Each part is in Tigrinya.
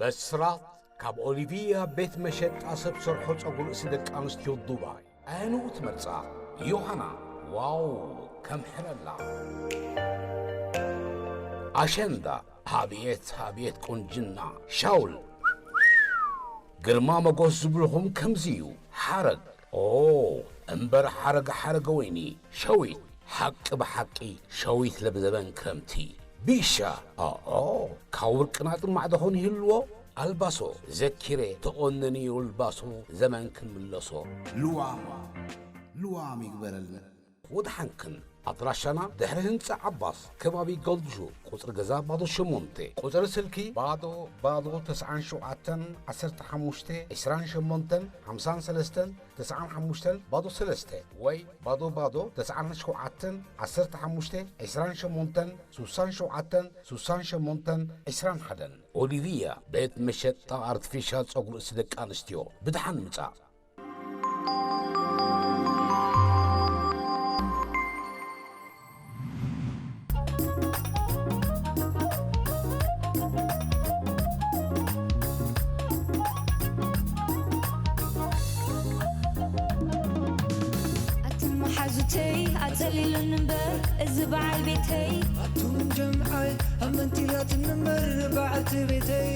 እስራት ካብ ኦሊቪያ ቤት መሸጣ ሰብ ሰርሖ ጸጉሪ ርእሲ ደቂ ኣንስትዮ ዱባይ። ኣየንኡ ትመርጻ? ዮሃና። ዋው፣ ከም ሕረላ። ኣሸንዳ። ኣብየት፣ ኣብየት ቁንጅና። ሻውል። ግርማ መጎስ ዝብልኹም ከምዚ እዩ። ሓረግ። ኦ፣ እምበር ሓረግ ሓረገ ወይኒ። ሸዊት። ሓቂ ብሓቂ ሸዊት ለብዘበን ክረምቲ። ቢሻ። ኦኦ፣ ካብ ውርቂ ናጥማዕ ደኾን ይህልዎ? ኣልባሶ። ዘኪረ፣ ተቆነኒ ኣልባሶ ዘመን ክንምለሶ። ልዋም፣ ልዋም ይግበረልና። ወድሓንክን። ኣድራሻና ድሕሪ ህንጻ ዓባስ፣ ከባቢ ጎልድ ሹ፣ ቁጽሪ ገዛ ባዶ ሸሞንተ፣ ቁጽሪ ስልኪ ባዶ ባዶ ተስዓን ሸውዓተን ዓሰርተ ሓሙሽተ ዒስራን ሸሞንተን ሓምሳን ሰለስተን ተስዓን ሓሙሽተን ባዶ ሰለስተ ወይ ባዶ ባዶ ተስዓን ሸውዓተን ዓሰርተ ሓሙሽተ ዒስራን ሸሞንተን ሱሳን ሸውዓተን ሱሳን ሸሞንተን ዒስራን ሓደን። ኦሊቪያ ቤት መሸጣ ኣርቲፊሻል ጸጉሪ ርእሲ ደቂ ኣንስትዮ። ብድሓን ምጻእ። ኣትን መሓዙተይ ኣጸሊሉን እምበር እዚ በዓል ቤተይ። ኣቱም ጀምዓይ ኣመንቲላትን እምበር በዓልቲ ቤተይ።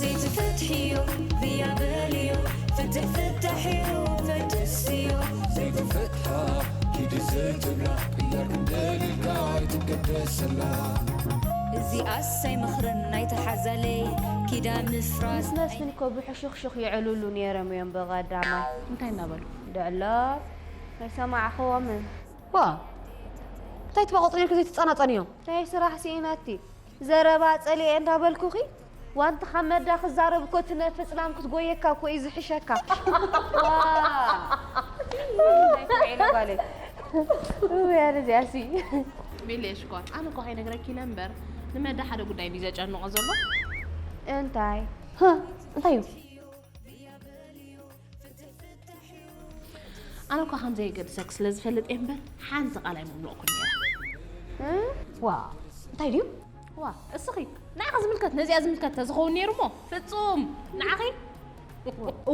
ዘይትፈትሕዮ ብያ በልዮ፣ ፍትሕ ፍታሕዮ ፈደስዮ። ዘይትፈትሓ ኪዲ ዘይትብላ፣ ቅያር ክንደልልካ ኣይትገደሰላ። እዚኣስ ኣይመኽርን ናይቲ ሓዛለይ፣ ኪዳን ምፍራስ። ምስ መስፍን እኮ ብሕሹኽሹኽ ይዕልሉ ነይሮም እዮም ብቐዳማይ። እንታይ እናበሉ? ድዕሎ ኣይሰማዕኽዎምን። ዋ፣ እንታይ ትባቆጽ ነርኪ ዘይትጸናጸንዮ? ናይ ስራሕ ስኢነቲ። ዘረባ ጸሊኤ እንዳበልኩኺ፣ ዋንቲ ካብ መዳ ክዛረብ እኮ ትነፍጽ ላም ክትጎየካ እኮ እዩ ዝሕሸካ። ዋ! እንታይ ትውዒለ ጓለይ? ውይ፣ ኣነ እዚኣሲ። ቤሌ ሽኮር፣ ኣነ እኮ ከይነግረኪ ኢለ እምበር፣ ንመዳ ሓደ ጉዳይ ድዩ ዘጨንቖ ዘሎ? እንታይ? ህ፣ እንታይ እዩ? ኣነ እኳ ከም ዘየገድሰኪ ስለ ዝፈልጥ እየ እምበር፣ ሓንቲ ቃል ኣይምምለቕኩን ነይረ። እ? ዋ፣ እንታይ ድዩ? ዋ፣ እስኺ፣ ንዓኺ ዝምልከት፣ ነዚኣ ዝምልከት ተዝኸውን ነይሩ እሞ፣ ፍጹም፣ ንዓኺ።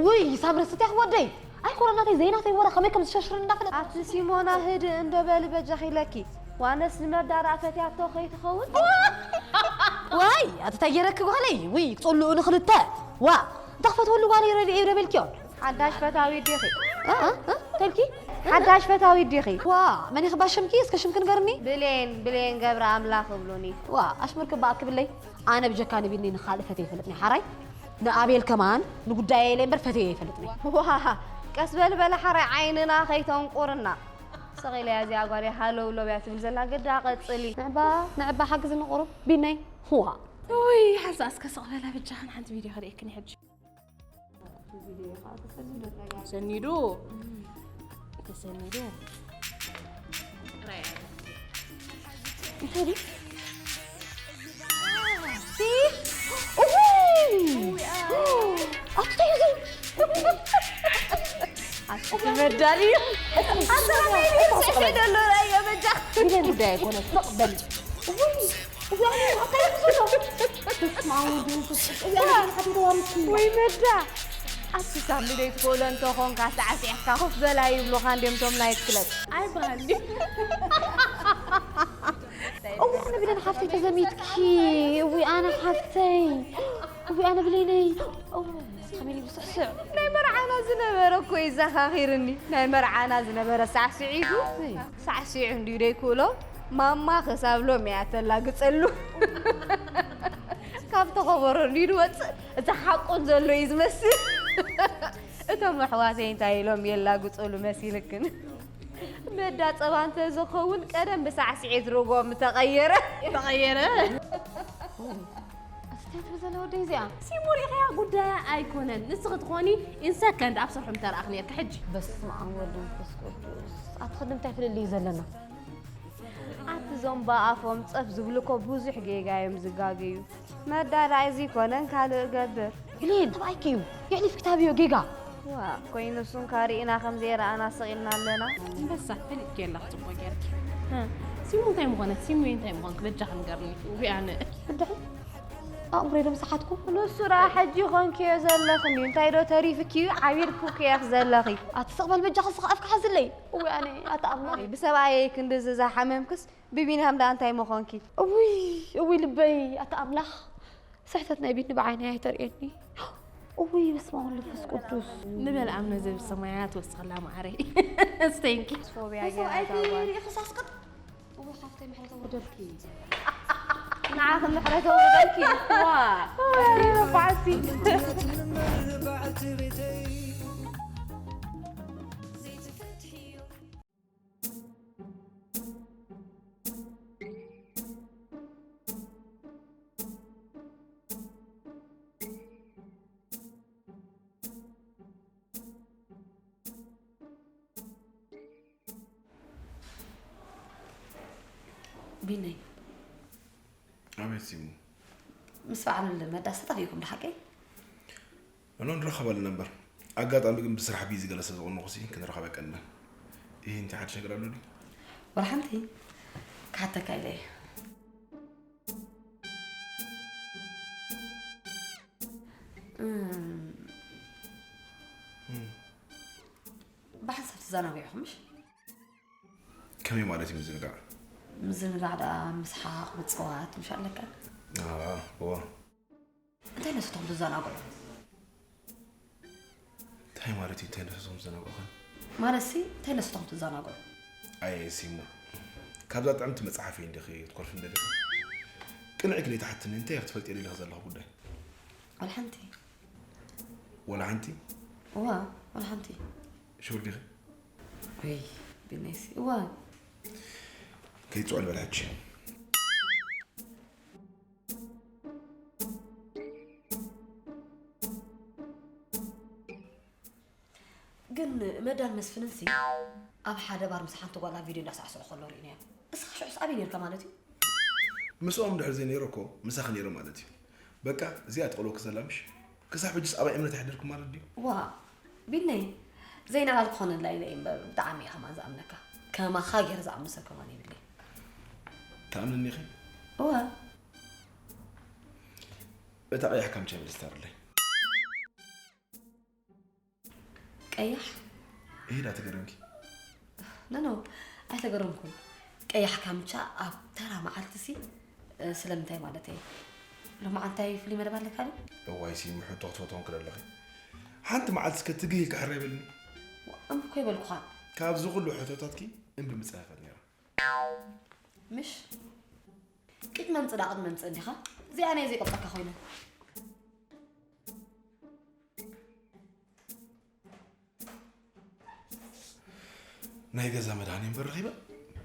ውይ፣ ሳምሪ ስትያኽ ወደይ፣ ኣይ ኮረናተይ ዘይናተይ ወረ ከመይ ከም ዝሸሽርን እንዳፈለጥ። ኣቲ ሲሞና ህድእ እንዶ በሊ በጃኺ ኢለኪ። ዋነስ ንመዳርኣ ፈትያቶ ከይትኸውን። ዋይ፣ ኣቲ እንታይ ገይረኪ ጓለይ? ውይ፣ ክጽልኡ ንኽልተ። ዋ፣ እንተ ክፈትወሉ ጓለይ ረድኤ እዩ ደበልኪዮ። ሓዳሽ ፈታዊት ዲኺ? እ፣ እ፣ እ፣ ተልኪ? ሓዳሽ ፈታዊት ዲኺ? ዋ፣ መን ይኽባ ሽምኪ? እስከ ሽምኪ ንገርኒ። ብሌን፣ ብሌን ገብረ ኣምላኽ እብሉኒ። ዋ፣ ኣሽሙር ክባእ ክብለይ። ኣነ ብጀካ ንቢኒ ንኻልእ ፈትየ ይፈልጥኒ። ሓራይ ንኣቤል ከማን ንጉዳየ ኢለ እምበር ፈትየ ይፈልጥኒ። ዋ፣ ቀስ በል በለ ሓራይ ዓይንና ከይተንቁርና። ስቕ ኢለ እያ እዚኣ ጓለይ ሃለው ለው እያ ትብል ዘላ። ግዳ ቀጽሊ። ንዕባ፣ ንዕባ ሓግዝኒ ቁሩብ ቢነይ። ዋ። ውይ፣ ሓዛ እስከ ስቕ በላ ብጃኽን ሓንቲ ቪድዮ ከርእየክን ሕጂ። ተሰኒዱ። ተሰኒዱ። እንታይ ድዩ? ሲ? እውይ! ኣቲ እንታይ እዩ እዚ? ኣቲ መዳሊ። ኣሰላም እዩ። ስዕስዕ ደሎ ራእዮ በጃ። ጉዳይ ኣይኮነ። ስቕ በል። እውይ! እውይ፣ ኣነ እንታይ እዩ ዘሎ? በስመ ኣብ ወወልድ ወመንፈስ ቅዱስ። እውይ፣ ኣነ ግን ሓዲረ ዋምኪ። ወይ መዳ። ኣቲ ሳሚ ዘይትኽእሎ እንተኾንካ ሳዕሲዕካ ኮፍ በላ ይብሉኻ እንድዮም እቶም ናይት ክለብ። ኣይበሃል ድዩ? እውይ፣ ኣነ ብለን ሓፍተይ ተዘሚትኪ። እውይ፣ ኣነ ሓፍተይ። እውይ፣ ኣነ ብሌነይ። እውይ፣ ከመይ ኢሉ ስዕስዕ? ናይ መርዓና ዝነበረ እኮ ይዘኻኺርኒ። ናይ መርዓና ዝነበረ ሳዕስዒቱ። እይ። ሳዕሲዑ እንድዩ ደይክእሎ፣ ማማ ክሳብ ሎሚ እያ ተላግጸሉ። ካብ ተኸበሮ እንድዩ ዝወጽእ፣ እቲ ሓቁን ዘሎ እዩ ዝመስል። እቶም ኣሕዋተይ እንታይ ኢሎም የላግጸሉ መሲልክን? መዳ ጸባ እንተዝኸውን ቀደም ብሳዕስዒት ርጎ ምተቐየረ። ተቐየረ። ኣስታት ብዘለ ወደይ እዚኣ። ሲሙ ሪእኽያ ጉዳያ ኣይኮነን። ንስኺ ትኾኒ ኢን ሰከንድ ኣብ ስርሑ ምተረኣኽ ነርኪ ሕጂ። በስመ ኣብ ወወልድ ወመንፈስ ቅዱስ። ኣቲ ክንዲ እንታይ ፍልልይ ዘለና? ኣቲ እዞም ብኣፎም ጸፍ ዝብሉ እኮ ብዙሕ ጌጋ እዮም ዝጋገዩ። መዳርኣይ እዚ ይኮነን ካልእ ገብር። ብሌን፣ ተባይኪ እዩ። የሕሊፍኪ ታብዮ ጌጋ። ዋ፣ ኮይኑ እሱን ካሪእና ከም ዘይረኣና ስቕ ኢልና ኣለና። ኣንበሳ፣ ፈሊጥኪ ኣለኺ ጽቡቕ ጌርኪ። እ፣ ሲሙ እንታይ ምኾነት? ሲሙ እንታይ ምኾንኪ? በጃኺ ንገርኒ። ውይ ኣነ። እንድዒ። ኣእምሮይ ዶ ምሳሓትኩ? ንሱ ደኣ ሕጂ ኮንክዮ ዘለኺ እንድዩ። እንታይ ዶ ተሪፍኪ እዩ? ዓቢድኩ ክያፍ ዘለኺ። ኣቲ ስቕ በል በጃኺ፣ ስኻ ኣፍካ ሓዝለይ። እውይ ኣነ፣ ኣቲ ኣምላኽ። ብሰብኣየይ ክንድዚ ዝሓመምክስ፣ ብቢንያም ደኣ እንታይ ምኾንኪ? እውይ፣ እውይ ልበይ፣ ኣቲ ኣምላኽ። ስሕተት ናይ ቢኒ ብዓይነይ ኣይተርእየኒ። እውይ፣ በስመ ኣብ ወወልድ ወመንፈስ ቅዱስ። ንበል ኣምነ ዘብሰማያት ወስኸላ ማዓረይ። ስቴንኪ። ፎቢያ በሰብኣይኪ ገይራ ሪኢኺ ሳስቅጥ። እወ፣ ሓፍተይ ምሕረት ኣውርደልኪ። ንዓኺ ምሕረት ኣውርደልኪ። ዋ፣ ኣቲ ረፋዕቲ። ቢነይ። ኣቤት ሲሙ። ምስ በዓል መዳስ ተጣፊእኩም ዶ ሓቀይ? እኖ ንራኸብ ኣለና እምበር። ኣጋጣሚ ግን ብስራሕ ቢዚ ገለ ስለ ዝኾንኩ ሲ ክንራኸብ ኣይቀንናን። ይህ እንታይ ሓድሽ ነገር ኣሎ ድዩ? ወላ ሓንቲ ክሓተካ ኢለ እየ። እም። እም። ብሓንሳብ ትዘናግዑ ኢኹም ምሽ? ከመይ ማለት እዩ ምዝንጋዕ? ምዝንጋዕ ደኣ ምስሓቕ፣ ምጽዋት ምሽ ኣለካ? ኣዋ፣ እዋ። እንታይ ነስቶም ትዘናግዑ? እንታይ ማለት እዩ እንታይ ነስቶም ትዘናግዑ? ማለትሲ እንታይ ነስቶም ትዘናግዑ? ኣየ ሲሙ፣ ካብዛ ጥዕምቲ መጽሓፈይ እንዲኺ ክትኮርፊ እንደሊኺ? ቅንዒ ክለይትሓትኒ እንታይ ክትፈልጢ ደሊኺ ዘለኺ ጉዳይ? ወላ ሓንቲ። ወላ ሓንቲ? እዋ፣ ወላ ሓንቲ። ሽውር ዲኺ? ወይ፣ ቢነይሲ፣ እዋ። ከይትጽውዕ ልበል ሕጂ። ግን መዳን መስፍንንሲ ኣብ ሓደ ባር ምስ ሓንቲ ጓል ኣብ ቪድዮ እንዳሳዕስዑ ከለዉ ርኢናዮም። እስኻ ሽዑስ ኣበይ ነይርካ ማለት እዩ? ምስኦም ድሕር ዘይነይረ እኮ ምሳኺ ነይረ ማለት እዩ። በቃ እዚኣ ትቐልወኪ ዘላ ምሽ? ክሳብ ሕጅስ ኣባይ እምነት ኣይሕደርኩ ማለት ድዩ? ዋ፣ ቢነይ፣ ዘይነቓል ክኾነላ ኢለ እየ እምበር ብጣዕሚ እየ ከማን ዝኣምነካ። ከማኻ ገይረ ዝኣምኖ ሰብ ከማን የብለይ። ትኣምንኒ ኢኺ? እወ። እታ ቀያሕ ካምቻ መልስ ታርለይ። ቀያሕ? ኢዳ ተገረምኪ? ኖ፣ ኖ፣ ኣይተገረምኩን። ቀያሕ ካምቻ ኣብ ተራ መዓልቲ ሲ፣ እ፣ ስለምንታይ ማለት እየ? ሎማዓንቲ ፍሉይ መደብ ኣለካ ድዩ? እዋይ ሲሙ፣ ሕቶ ክትፈትዎ እንክለለኺ። ሓንቲ መዓልቲ እስከ ትግህ ኢልካ ሕራይ በልኒ። እምቢ እኮ ይበልኩኻ። ካብዚ ኩሉ ሕቶታትኪ እምቢ ምጸፈፈት ነይራ። ምሽ? ቂጥ መምጽእ ዳ ቅድሚ መምጽእ እንዲኻ? እዚኣ ናይ ዘይቀብጸካ ኮይነ። ናይ ገዛ መድሃኒኦም በረኺበ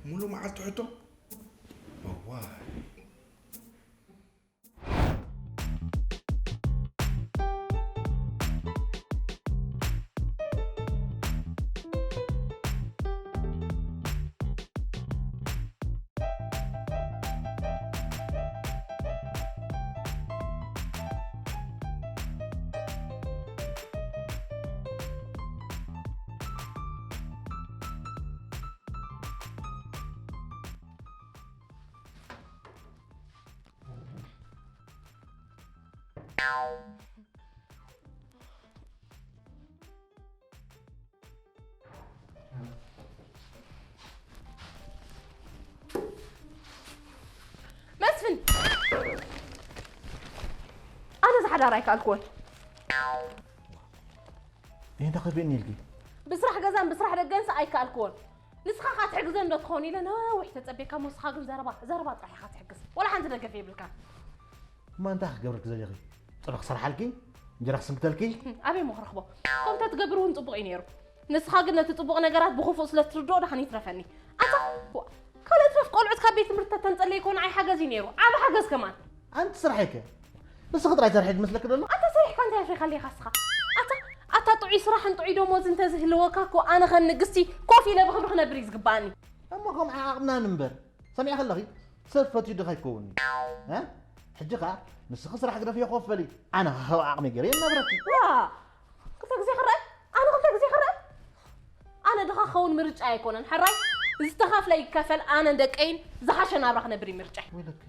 ሙሉ መዓልቲ ሕቶ። እዋይ። መስፍን! ኣነ ዝሓዳር ኣይከኣልኩዎን። ይህ እንታይ ከቢእኒ ኢልኪ? ብስራሕ ገዛን ብስራሕ ደገንስ ኣይከኣልኩዎን። ንስኻ ኸኣ ትሕግዘን ዶ ትኸውን ኢለ ነዊሕ ተጸቤካ እሞ ንስኻ ግን ዘረባ፣ ዘረባ ጥራሕ ኢኻ ትሕግዝ። ወላ ሓንቲ ደገፍ የብልካን። እማ እንታይ ክገብረልኪ ዘለኺ? ጸባ ክሰርሓልኪ? እንጀራ ክስንክተልኪ? ኣበይ እሞ ክረኽቦ? ከምኡ እንተትገብር እውን ጽቡቕ እዩ ነይሩ። ንስኻ ግን ነቲ ጽቡቕ ነገራት ብኽፉእ ስለ እትርድኦ ደሓን ይትረፈኒ። ኣታ፣ ዋ፣ ካልእ ይትረፍ ቆልዑት ካብ ቤት ትምህርቲ ተተንጸለይ እኮ ንዓይ ሓገዝ እዩ ነይሩ። ዓቢ ሓገዝ ከማን። ኣንቲ ስራሐይ ከ? ንስኺ ጥራይ ትሰርሒ ዝመስለኪ ዘሎ? ኣታ ሰሪሕካ እንታይ ኣፍሪኻለይ ኢኻ ንስኻ? ኣታ፣ ኣታ ጥዑይ ስራሕን ጥዑይ ደሞዝ እንተዝህልወካ እኮ ኣነ ከም ንግስቲ ኮፍ ኢለ ብኽብሪ ክነብር እዩ ዝግባኣኒ። እሞ ከምኡ ዓቕምና ንንበር። ሰሚዕኺ ኣለኺ? ሰብ ፈትዩ ድኻ ይከውን እዩ። እ? ሕጂ ኸኣ ንስኺ ስራሕ ግደፍዮ ክወፈሊ፣ ኣነ ኸ ካብ ዓቕመይ ገይረ የናብረኪ። ዋ! ክልተ ግዜ ክረአ? ኣነ ክልተ ግዜ ክረአ? ኣነ ድኻ ክኸውን ምርጫ ኣይኮነን። ሕራይ ዝተኸፍለ ይከፈል፣ ኣነን ደቀይን ዝሓሸ ናብራ ክነብር እዩ ምርጫይ። ወይለከ፣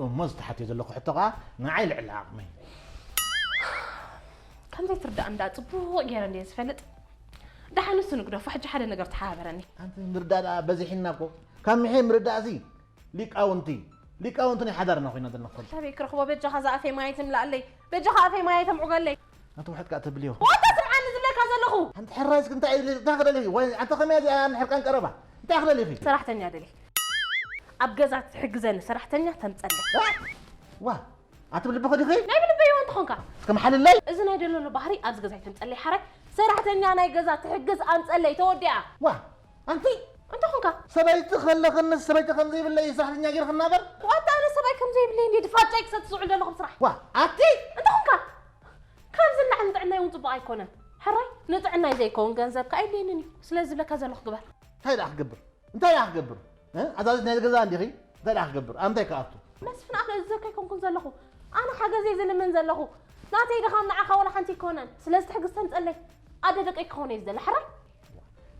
እሞ ዝተሓትዮ ዘለኹ ሕቶ ከዓ ንዓይ ልዕሊ ዓቕመይ። ከምዘይ ትርዳእ እንዳ ጽቡቕ ገይረ እንደ ዝፈልጥ። ደሓን ንሱ ንግደፎ፣ ሕጂ ሓደ ነገር ተሓባበረኒ። ኣንቲ ምርዳእ ደኣ በዚሒና እኮ። ካብ ምሔ ምርዳእሲ ሊቃውንቲ፣ ሊቃውንቲ ናይ ሓዳርና ኮይና ዘለና ክፈልጥ። ኣበይ ክረኽቦ? በጃኻ እዛ ኣፈይ ማይ ትምልኣለይ። በጃኻ ኣፈይ ማይ ተምዕገለይ። ኣንቲ ውሕድ ከኣ ተብልዮ። ወታ ስምዓኒ ዝብለካ ዘለኹ። ኣንቲ ሕራይ እስኪ እንታይ እንታይ ክደልኺ? ወይ ኣንቲ ከመይ እዚኣ ናይ ሕርቃን ቀረባ? እንታይ ክደልኺ? ሰራሕተኛ ደልየ። ኣብ ገዛ ትሕግዘኒ ሰራሕተኛ ተምፀለይ። ዋ ኣቲ ብልብኺ ዲኺ? ናይ ብልበይ እውን ትኾንካ። እስከ መሓልለይ። እዚ ናይ ደለሎ ባህሪ ኣብዚ ገዛ ኣይተምፀለይ ሓራይ። ሰራሕተኛ ናይ ገዛ ትሕግዝ ኣምፀለይ ተወዲኣ። ዋ ኣንቲ እንታይ ኾንካ? ሰበይቲ ከለኽንስ ሰበይቲ ከም ዘይብለይ ሰራሕተኛ ጌርክና እምበር። ዋታ ኣነ ሰብኣይ ከም ዘይብለይ እንዲ ድፋጫይ ክሰቲ ዝውዕል ዘለኹ ብስራሕ። ዋ ኣቲ እንታይ ኾንካ? ካብዚ ንላዕሊ ንጥዕናይ እውን ፅቡቕ ኣይኮነን። ሕራይ ንጥዕናይ ዘይከውን ገንዘብ ከኣ የድልየንን እዩ። ስለዚ ዝብለካ ዘለኹ ግበር። እንታይ ደኣ ክገብር? እንታይ ደኣ ክገብር? ኣዛዚት ናይ ገዛ እንዲኺ? እንታይ ደኣ ክገብር? ኣብ ምንታይ ክኣቱ? መስፍን ኣነ እዚ ከይኮንኩን ዘለኹ ኣነ ሓገዝ እየ ዝልምን ዘለኹ። ናተይ ድኻም ንዓኻ ወላ ሓንቲ ኣይኮነን። ስለዚ ትሕግዝተን ጸለይ። ኣደ ደቀይ ክኾነ እዩ ዝደሊ ሕራይ።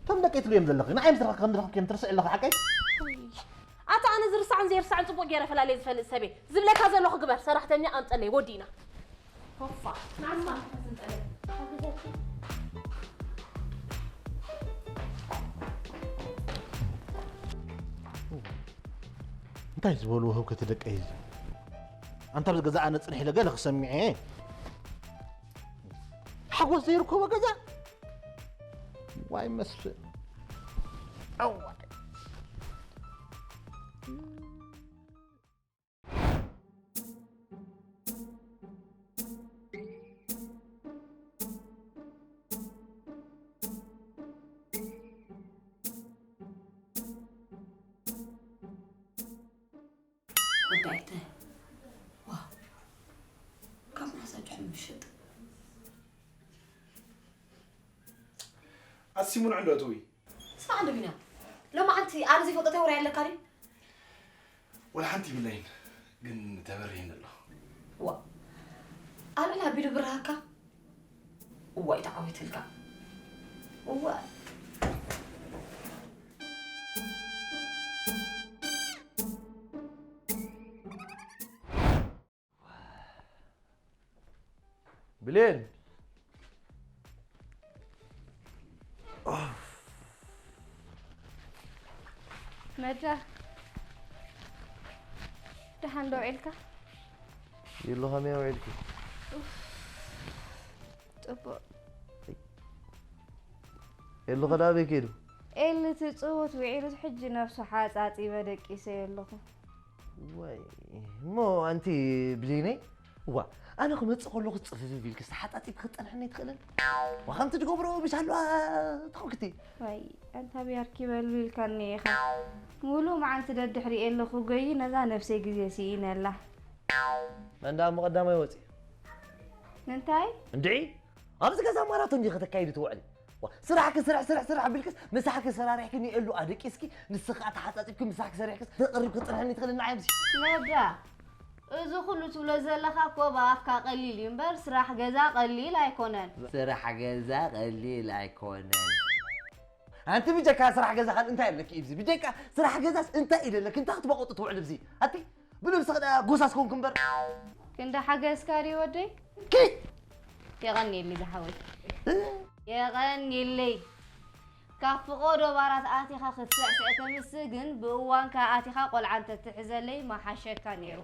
እቶም ደቀይ ትብልዮም ዘለኺ ንዓይ ምስ ረኸብኪ ከም ዝረኸብኪ እዮም ትርስዒ ኣለኺ ሓቀይ? ኣታ ኣነ ዝርሳዕን ዘይርሳዕን ጽቡቕ ገይረ ፈላልየ ዝፈልጥ ሰበይ። ዝብለካ ዘለኹ ግበር። ሰራሕተኛ ኣምጸለይ ወዲእና። ሆፋ ናማ እንታይ ዝበልዎ ህውከት ደቀይ እዚ ኣንታ ኣብዚ ገዛ ኣነ ፅንሕ ኢለ ገለ ክሰሚዐ ሓጎስ ዘይርከቦ ገዛ ዋይ መስፍን ኣዋይ ወዳይተ ዋ ካብ መዓስ ኣጆ ሕምሽጥ ኣሲሙን ዕንዶ ትውይ ስማዕ እንዶ ቢና ሎማዓንቲ ኣነ ዘይፈልጦ ተወርያ ኣለካ ድዩ ወላ ሓንቲ ይብለይን ግን ተበርሂን ኣሎ ዋ ኣልዕል ኣቢሉ ብርሃካ እዋይ ተዓዊትልካ እዋ ብሌን መዳ ደሓን ዶ ውዒልካ? ይሎ ከመይ ውዒልኪ? ጽቡቕ። ኤሉ ከዳ ኣበይ ከይዱ? ኤሊ ትጽውት ውዒሉ ሕጂ ነብሱ ሓጻጺበ ደቂሰ ኣለኹ። ወይ እሞ ኣንቲ ብሌነይ እዋ ኣነ ክመፅእ ከለኹ ፅፍፍፍ ኢልኪ ተሓፃፂብኪ ክትፀንሕኒ ኣይትኽእልን ዋ ከምቲ ትገብሮ ብሻሏ ተኸክቲ ወይ ኣንታ ብያርኪ በሉ ኢልካኒ ኢኻ ሙሉእ መዓልቲ ደድሕሪ ኣለኹ ጎይ ነዛ ነብሰይ ግዜ ስኢነላ መንዳ እሞ ቀዳማይ ወፂ እንታይ እንድዒ ኣብዚ ገዛ ማራቶን ዲኺ ተካይዲ ትውዕሊ ስራሕኪ ስራሕ ስራሕ ስራሕ ኣቢልክስ ምሳሕኪ ሰራሪሕኪ ንኤሉ ኣደቂስኪ ንስኺ ኣተሓፃፂብኪ ምሳሕኪ ሰሪሕክስ ተቐሪብኪ ክትፅንሕኒ ትኽእሊ ንዓይ ኣምሲ ነዳ እዚ ኩሉ ትብሎ ዘለኻ እኮ ብኣፍካ ቀሊል እዩ እምበር ስራሕ ገዛ ቀሊል ኣይኮነን። ስራሕ ገዛ ቀሊል ኣይኮነን። ኣንቲ ብጀካ ስራሕ ገዛ ካልእ እንታይ ኣለኪ ኢብዚ ብጀካ ስራሕ ገዛስ እንታይ ኢደለኪ እንታይ ክትበቆጡ ትውዕል ብዚ ኣቲ ብነብስኺ ደኣ ጎሳስ ኮንኩ እምበር ክንዲ ሓገዝካ ድዩ ወደይ? ኪድ የቐንየለይ ዝሓወይ የቐንየለይ። ካብ ፍቖዶ ባራት ኣቲኻ ክትስዕስዕ ተምስግን ብእዋንካ ኣቲኻ ቆልዓ እንተትሕዘለይ ምሓሸካ ኔሩ።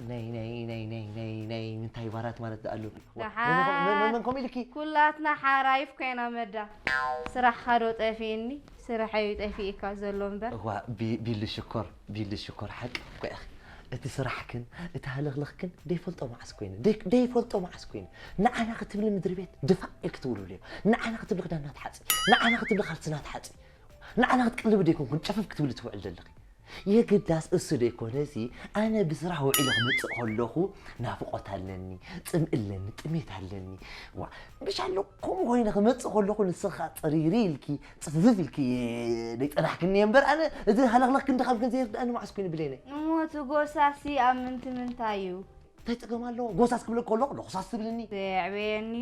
ነይ ነይ ነይ ነይ ነይ ነይ ምንታይ ባራት ማለት ደኣ ኣሎ? ደሓን። መን መን መን ከምኡ ኢልኪ? ኩላትና ሓራይፍ ኮይና መዳ። ስራሕኻ ዶ ጠፊእኒ? ስርሐይ እዩ ጠፊእካ ዘሎ እምበር። እዋ ቢ- ቢሉ ሽኮር ቢሉ ሽኮር ሓቂ እኮ ኢኺ። እቲ ስራሕክን እቲ ሃለኽለኽክን ደይፈልጦ መዓስ ኮይነ ደይ- ደይፈልጦ መዓስ ኮይነ ንዓና ክትብሊ ምድሪ ቤት ድፋእ ኢልኪ ትውልብልዮ ንዓና ክትብሊ ክዳና ትሓፂ ንዓና ክትብሊ ካልስና ትሓፂ ንዓና ክትቅልቢ ደይኮንኩን ጨፈፍ ክትብሊ ትውዕል ዘለኺ የግዳስ እሱ ደይኮነሲ ኣነ ብስራሕ ውዒለ ክመፅእ ከለኹ ናፍቆት ኣለኒ ፅምኢ ኣለኒ ጥሜት ኣለኒ ዋ ብሻሎ ከምኡ ኮይነ ክመፅእ ከለኹ ንስኻ ፅሪሪ ኢልኪ ፅፍፍፍ ኢልኪ ደይፀናሕክኒ እየ እምበር ኣነ እዚ ሃለኽለኽክን ድኻምክን ዘይርድኣኒ መዓስ ኮይኑ ብሌነይ እሞ እቲ ጎሳሲ ኣብ ምንቲ ምንታይ እዩ እንታይ ፀገም ኣለዎ ጎሳስ ክብለኪ ከለኹ ሎኽሳስ ትብልኒ ዘየዕበየኒ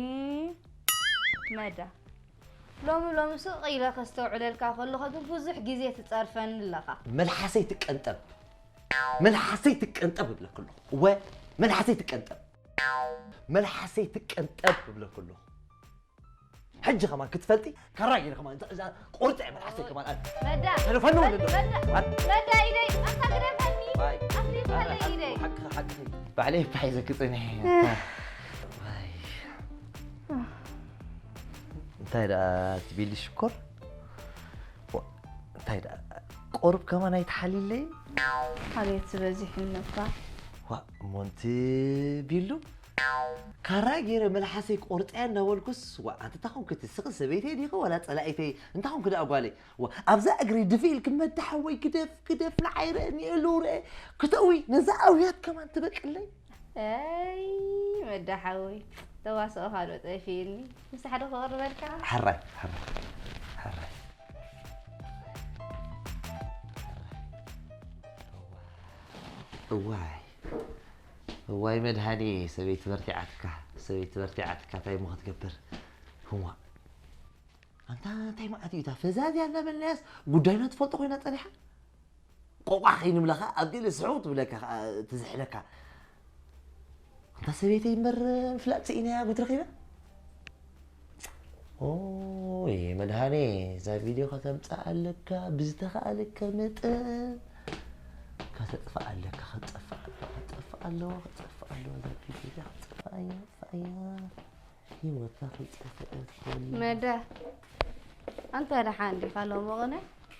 መዳ ሎሚ ሎሚ ስቕ ኢለ ከስተውዕለልካ ከለኹ ግን ብዙሕ ግዜ ትፀርፈኒ ኣለኻ። መልሓሰይ ትቀንጠብ። መልሓሰይ ትቀንጠብ እብለክ ኣለኹ። እወ፣ መልሓሰይ ትቀንጠብ። መልሓሰይ ትቀንጠብ እብለክ ኣለኹ። ሕጂ ከማን ክትፈልጢ፣ ካራ ገይረ ከማን፣ እዛ፣ እዛ ቆርጠ እየ መልሓሰይ ከማን። መዳ። ተለፈኑ ወለዶ። መዳ። መዳ ኢደይ፣ ኣታ ግደፈኒ። ዋይ። ኣፍሊጥ ፈለ ኢደይ። ሓቂ፣ ሓቂ። ባዕለይ ፋሒዘ ክጽንሕ እየ። ዋይ። እንታይ ደኣ ትቤሊ ሽኮር? ዋ፣ እንታይ ደኣ ቆርብ ከማን ኣይትሓልይለይ? ሓልየት ዝበዚሕኒ እኳ። ዋ፣ እሞ እንቲ ቢሉ? ካራ ገይረ መልሓሰይ ቆርጠያ እናበልኩስ፣ ዋ፣ ኣንቲ እንታይ ኮንክ እቲ ስኺ ሰበይተይ ዲኺ ወላ ጸላኢተይ? እንታይ ኮንክ ደኣ ጓለይ? ዋ፣ ኣብዛ እግሪ ድፊ ኢልክ መዳ ሓወይ ግደፍ፣ ግደፍ፣ ንዓይ ርአ፣ ንኤሉ ርአ፣ ክተእዊ፣ ነዛ ኣውያት ከማን ትበቅለይ? ኣይ፣ መዳ ሓወይ፣ ተዋስኦ ካልኦ ጠፊእኒ። ምስ ሓደ ክቕርበልካ? ሕራይ፣ ሕራይ፣ ሕራይ። እዋይ፣ እዋይ መድሃኔ፣ ሰበይቲ በርቲዓትካ፣ ሰበይቲ በርቲዓትካ፣ እንታይ እሞ ክትገብር? ህዋ። ኣንታ እንታይ መዓት እዩ እታ ፈዛዝያ እናበልናያስ ጉዳይና ትፈልጦ ኮይና ጸኒሓ? ቆቋሕ ከይንብለኻ ኣብ ገለ ስሕው ትብለካ ኸኣ ትዝሕለካ። ኣንታ ሰበይተይ እምበር ፍላጥ ስኢነያ ጉድ ረኺበ? ኦይ መድሃኔ፣ እዛ ቪድዮ ከተምጽኣ ኣለካ፣ ብዝተኻእለካ መጠን ከተጥፍኣ ኣለካ። ክትጠፍእ ኣለዋ፣ ክትጠፍእ ኣለዋ፣ ክትጠፍእ ኣለዋ፣ እዛ ቪድዮ እዚኣ ክትጠፍእ እያ፣ ክትጠፍእ እያ። ህይወታ ከይጠፍአት በሊ። መዳ፣ ኣንታ ደሓን ዲኻ ሎሚ ቅነ?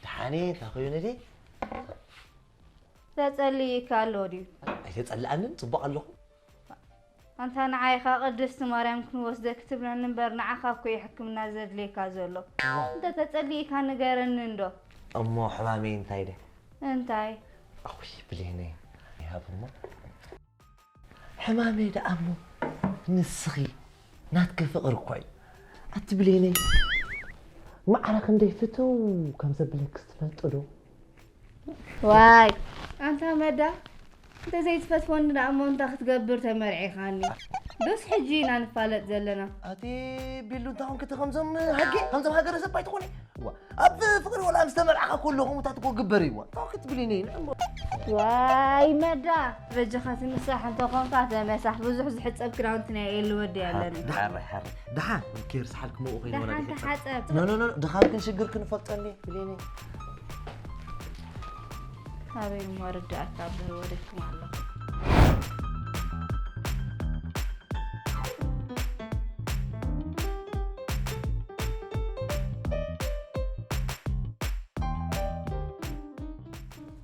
ደሓን እየ፣ እንታይ ኮይኑ ድየ? ተጸሊእካ ኣሎ ድዩ? ኣይተጸልኣንን፣ ጽቡቕ ኣለኹ። ኣንታ ንዓይ ኸኣ ቅድስቲ ማርያም ክንወስደኪ ትብለኒ እምበር፣ ንዓኻ እኮ እዩ ሕክምና ዘድልየካ ዘሎ። እዋ። እንተ ተጸሊእካ ንገረኒ እንዶ። እሞ ሕማመይ እንታይ ደ? እንታይ? ኣኹይ ብሌነይ፣ ይሃብ እሞ። ሕማመይ ደኣ እሞ ንስኺ ናትኪ ፍቕሪ እኮ እዩ። ኣቲ ብሌነይ፣ ማዕረ ክንደይ ፍትው ከም ዘብለኪ ትፈልጢ ዶ? ዋይ፣ ኣንታ መዳ፣ እንተ ዘይትፈትወኒ ደኣ እሞ እንታይ ክትገብር ተመርዒኻኒ? ዶስ ሕጂ ኢና ንፋለጥ ዘለና። ኣቲ ቢሉ፣ እንታይ ኾንኪ እቲ ከምዞም ሃጌ፣ ከምዞም ሃገረ ሰብ ኣይትኾኒ። እዋ፣ ኣብ ፍቕሪ ወላ ምስ ተመርዓኻ ከሎ ከምኡታት እኮ ግበር እዩ። እዋ፣ እንታይ ክትብሊኒ? ንዕሞ። ዋይ መዳ፣ በጃኻ ትምሳሕ እንተኾንካ ተመሳሕ። ብዙሕ ዝሕጸብ ክዳውንቲ ናይ ኤሉ ወዲ ኣለኒ። ሓረ፣ ሓረ። ደሓን፣ ኬር ሰሓልኪ መኡ ኾይኑ ወላ ደሓን ዝሕጸብ። ተሓጸብ። ኖ፣ ኖ፣ ኖ፣ ድኻምክን ሽግርክን ፈልጠኒ፣ ብሌኒ። ኣበይ እሞ ርዳእካ ብር ወደኩም ኣለኹ።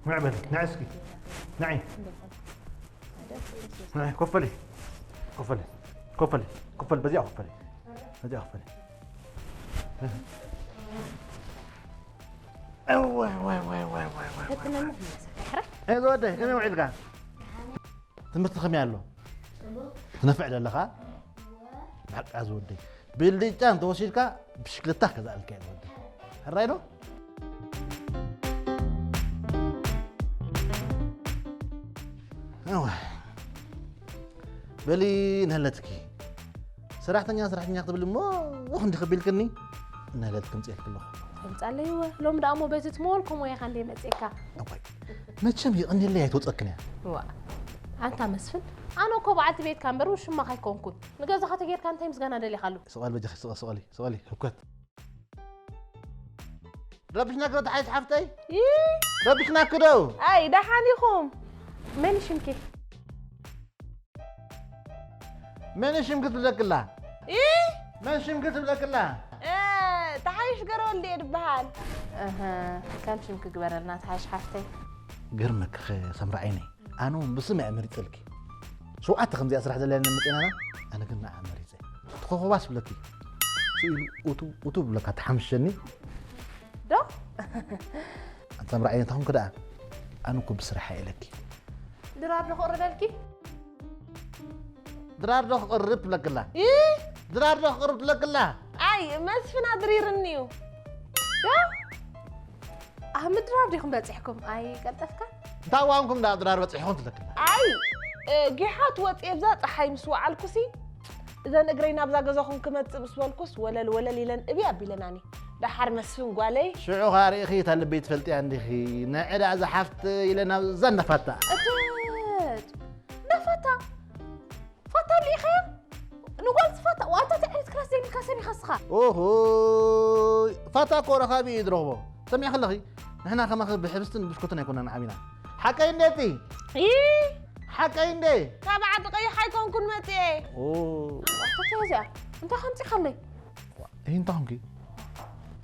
ንዕ በሊ፣ ንዕ እስኪ። ንዒ። ንዒ፣ ኮፍ በሊ። ኮፍ በሊ። ኮፍ በሊ። ኮፍ በሊ። በዚኣ ኮፍ በሊ። በዚኣ ኮፍ በሊ። እዋይ፣ ዋይ፣ ዋይ፣ ዋይ፣ ዋይ፣ ዋይ፣ ዋይ። ፈትነኒ ክመልሰካ፣ ሕራይ? እየ ዝወደይ፣ ከመይ ውዒልካ? ትምህርቲ ከመይ ኣሎ? ትነፍዕ ዶ ኣለኻ? ብሓቃ ዝወደይ። ብልጫ እንተወሲድካ ብሽክለታ ክገዝኣልካ እየ ዝወደይ። ሕራይ ዶ? እወ። በሊ ንህለትኪ። ሰራሕተኛ፣ ሰራሕተኛ ክትብል እሞ ክንዲ ከቢልክኒ ንህለት ክምፅኤልክ ኣለኹ። ከምፃለይ እወ። ሎሚ ደኣ እሞ በቲ ትመወልኮ ሞያኻ እንደ መፅኤካ። እዋይ። መቸም ይቕንየለይ ኣይትወፀክን እያ። እዋ። ኣንታ መስፍን፣ ኣነ እኮ በዓልቲ ቤትካ እምበር ውሽማኻ ኣይኮንኩን። ንገዛኻ ተጌርካ እንታይ ምስጋና ደሊኻሉ? ስቕ በል በጃኺ፣ ስቕ፣ ስቕ በሊ፣ ስቕ በሊ፣ ህኮት። ረቢሽናኪ ዶ ተሓይሽ ሓፍተይ? ይ? ረቢሽናኪ ዶ? ኣይ፣ ደሓን ኢኹም? መን እዩ ሽምኪ? መን እዩ ሽምኪ ትብለክላ? ይ? መን ሽምኪ ትብለክላ? እ፣ ተሓይሽ ገረወልዲ እየ ድበሃል። እህ፣ ከም ሽምኪ ግበረልና ተሓይሽ ሓፍተይ። ገርመክ ሰምራ ዓይነይ። ኣነ እውን ብስም እየ መሪጸልኪ። ሸውዓተ ከምዚኣ ስራሕ ዘለና መጺናና፣ ኣነ ግን ንዓ መሪጸ። ትኾኾባስ ብለኪ። ስኢሉ እቱ፣ እቱ ብለካ ተሓምሸኒ። ዶ? ኣንታ ምርኣይ እንታይ ኾንክ ደኣ? ኣነ እኮ ብስራሕ እየ ኢለኪ። ድራር ዶ ክቕርበልኪ? ድራር ዶ ክቕርብ ትብለክላ? ይ? ድራር ዶ ክቕርብ ትብለክላ? ኣይ፣ መስፍን ኣድሪርኒ እዩ። ዶ? ኣብ ምድራር ዲኹም በጺሕኩም? ኣይቀልጠፍካን? እንታይ ዋንኩም ዳ ድራር በጺሕኩም ትብለክላ? ኣይ፣ እ፣ ጊሓት ወጺኤ ብዛ ጸሓይ ምስ ወዓልኩሲ፣ እዘን እግረይ ናብዛ ገዛኹም ክመጽእ ምስ በልኩስ፣ ወለል ወለል ኢለን እብይ ኣቢለናኒ። ደሓር መስፍን ጓለይ። ሽዑ ኸኣ ርኢኺ እታ ልበይ ትፈልጥያ እንዲኺ። ንዕዳ እዛ ሓፍቲ ኢለ ናብዛ እንዳፋታ። እትት! እንዳፋታ? ፋታ ኣሊኢኻያ? ንጓል ትፋታ? ዋታ ትዕሪት ክላስ ዘይብልካ ሰብ ኢኻ እስኻ። ኦሆይ! ፋታ እኮ ረኻቢ እዩ ዝረኽቦ። ሰሚዕኺ ኣለኺ? ንሕና ከማኺ ብሕብስትን ብሽኮትን ኣይኮናን ዓቢና። ሓቀይ እንዴ እቲ? ኢ! ሓቀይ እንዴ? ካብ ዓዲ ቀይሕ ኣይኮንኩን መጽኤ። ኦ። ኣታ እዚኣ እንታይ ከምጺኻለይ? ይህ እንታይ ኾንኪ?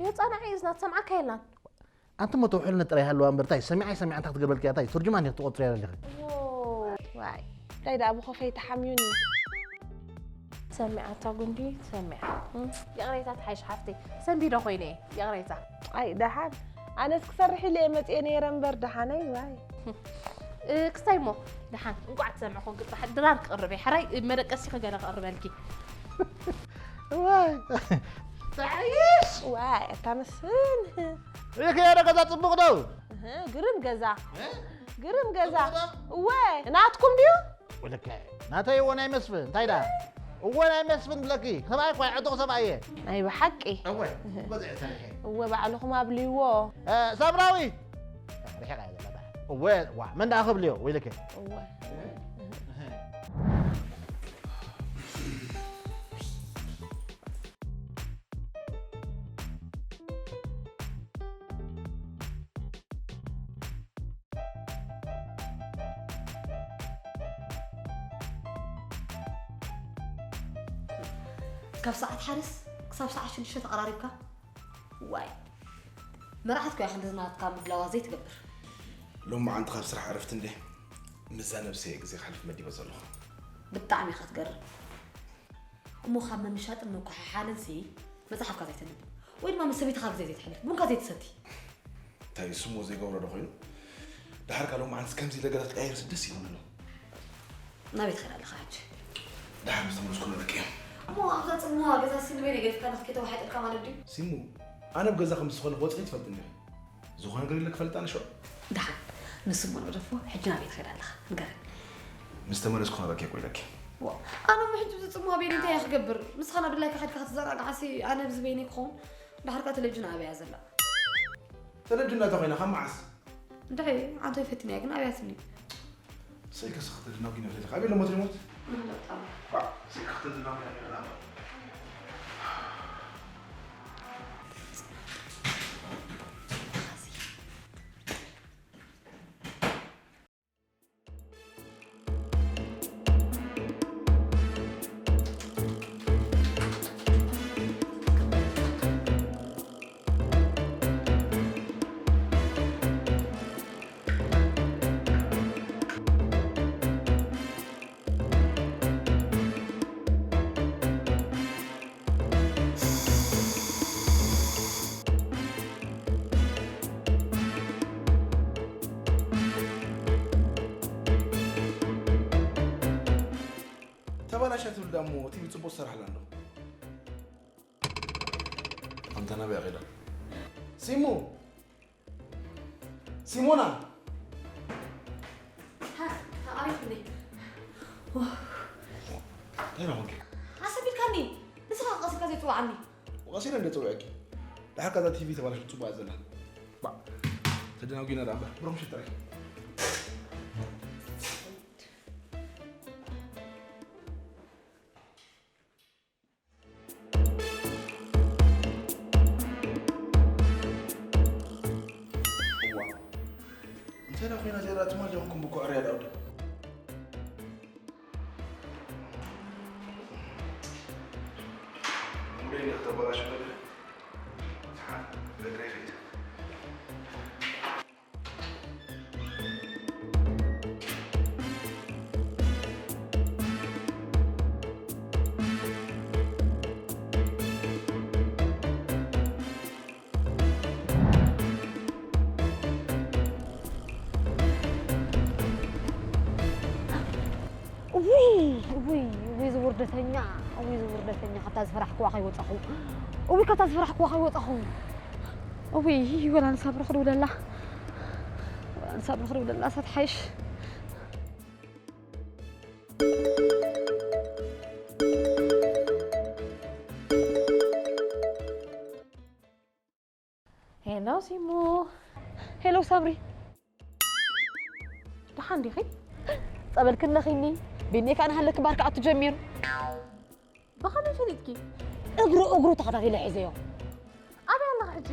የጻናዕ እዩ ዝና ትሰምዓካ የላን። ኣንቲ እሞ ተውሕልነ ጥራይ ሃለዋ እምበር ታይ ሰሚዓይ ሰሚዓ እንታይ ክትገብረልኪ እያ ታይ ቱርጅማን ኢኺ ትቆጽርያ ዘለኺ። ዎ፣ ዋይ እንታይ ደኣ ብኾፈይ ተሓምዩኒ። ሰሚዓ እታ ጉንዲ ሰሚዓ። እም፣ ይቕሬታ ትሓይሽ ሓፍተይ ሰንቢዶ ኮይነ እየ ይቕሬታ። ኣይ ደሓን ኣነስ ክሰርሕ ኢለ እየ መፅየ ነይረ እምበር ደሓነይ ዋይ። እ፣ ክስታይ እሞ ደሓን እንቋዕ ትሰምዕ ኮንክ ጥራሕ ድራር ክቕርብ እየ። ሕራይ መደቀሲ ክገለ ክቕርበልኪ። ዋይ። ተዓይሽ። ዋይ ኣታ መስፍን። ይኸ ዶ ገዛ ጽቡቕ ዶ? እህ፣ ግርም ገዛ። እ? ግርም ገዛ። ጽቡቕ ዶ? እወ ናትኩም ድዩ? ወለከ ናተይ እወ ናይ መስፍን እንታይ ዳ? እወ ናይ መስፍን ብለኪ ሰብኣይ እኳ ዕጡቕ ሰብኣይ እየ። ናይ ብሓቂ። እወ በዚ ዕሰሪሐ። እወ ባዕልኹም ኣብልይዎ። እ፣ ሳምራዊ። ርሒቓ እየ ዘላ። እወ ዋ መን ደኣ ክብልዮ ወይለከ። እወ። ካብ ሰዓት ሓደስ ክሳብ ሰዓት ሽዱሽተ ተቐራሪብካ? ዋይ መርዓት ኮያ ክንዲ ናትካ ምድላዋ ዘይትገብር። ሎም መዓንቲ ካብ ስራሕ ዕረፍቲ እንዴ ምስዛ ነብሰይ ግዜ ከሕልፍ መዲበ ዘለኹ። ብጣዕሚ ኢኻ ትገርም። እሞ ካብ ምምሻጥን ምኩሕሓልን ሲ መጽሓፍካ ዘይተንብብ ወይ ድማ ምስ ሰበይትኻ ግዜ ዘይተሕልፍ ቡንካ ዘይትሰቲ። እንታይ እሱ እሞ ዘይገብሮ ዶ ኮይኑ? ደሓር ካልኦ መዓልቲ ከምዚ ኢለ ገዛ ትቀያየርሲ ደስ ይብለኒ ኣሎ። ናበይ ትኸይድ ኣለኻ ሕጂ? ደሓር ምስ ተመለስኩ ንረኪ እሞ ኣብዛ ጽምዋ ገዛ ሲ ንበይነይ ገዲፍካ ንኽትከይድ ተዋሒጥልካ ማለት ድዩ? ሲሙ ኣነ ኣብ ገዛ ከም ዝኾነ ክወጽእ ትፈልጥኒ ኢኺ። ዝኾነ ነገር ኢለ ክፈልጥ ኣነ ሸው። ደሓን ንሱ እሞ ንገደፎ ሕጂ ናበይ ትኸይድ ኣለኻ ንገረኒ። ምስ ተመለስኩ ንረኪ እኮ ኢለኪ። ዋ ኣነ እሞ ሕጂ እዚ ጽምዋ በይነይ እንታይ እየ ክገብር? ንስኻ ናብ ድላይካ ከድካ ክትዘናጋዕሲ ኣነ ኣብዚ በይነይ ክኸውን? ደሓር ከኣ ተለቪዥን ኣበይ እያ ዘላ? ተለቪዥን ናታ ኮይና ካብ መዓስ? እንድዒ ዓንተይ ፈቲናያ ግን ኣብያትኒ። ሰይ ከስኽተ ድናጉ ይነብረልካ ኣበይ ለሞት ሪሞት? ሰይ ከኽተ ድናጉ ይነብረልካ። ተባላሻ ትብል ዳሞ ቲቪ ጽቡቅ ትሰርሓላ እንዶ። ኣንታ ናበይ ከይዳ? ሲሙ! ሲሞና! ሃ፣ ተቓሪብኩኒ። እንታይ ደኣ ኮንኪ? ኣሰቢልካኒ። ንስኻ ቀሲልካ ዘይትጽውዓኒ። ቀሲለ እንደ ጽውዐኪ። ደሓር ካዛ ቲቪ ተባላሽ ጽቡቅ ዘላ። ባ። ተደናጒና ደኣ እምበር። ብሮም ሽጥረይ። እዋ። እንታይ ደኣ ኮይና እዚኣ ደኣ ትማል ዲኹም ብኩዕርያ ደኣ ወዲ? ሙደይ ዲኽ ተበላሹ ነገር? ሓ፣ በግረይ ከይድ። ውይ፣ ውይ፣ ውይ፣ ዝውርደተኛ፣ ውይ፣ ዝውርደተኛ፣ ካብታ ዝፈራሕክዋ ከይወጻኹ። ውይ፣ ካብታ ዝፈራሕክዋ ከይወጻኹ። ውይ፣ ወላ ንሳብ ረኽዱ ውለላ። ወላ ንሳብ ረኽዱ ውለላ፣ ሳት ሓይሽ። ሄሎ ሲሙ። ሄሎ ሳምሪ። ደሓን ዲኺ? ጸበል ክነኺኒ። ቢኒ ከኣ ናሃለኪ ባር ክኣቱ ጀሚሩ። ብኸመይ ፈሊጥኪ? እግሩ እግሩ ተኸታቲለ ሒዘዮ። ኣበይ ኣለኻ ሕጂ?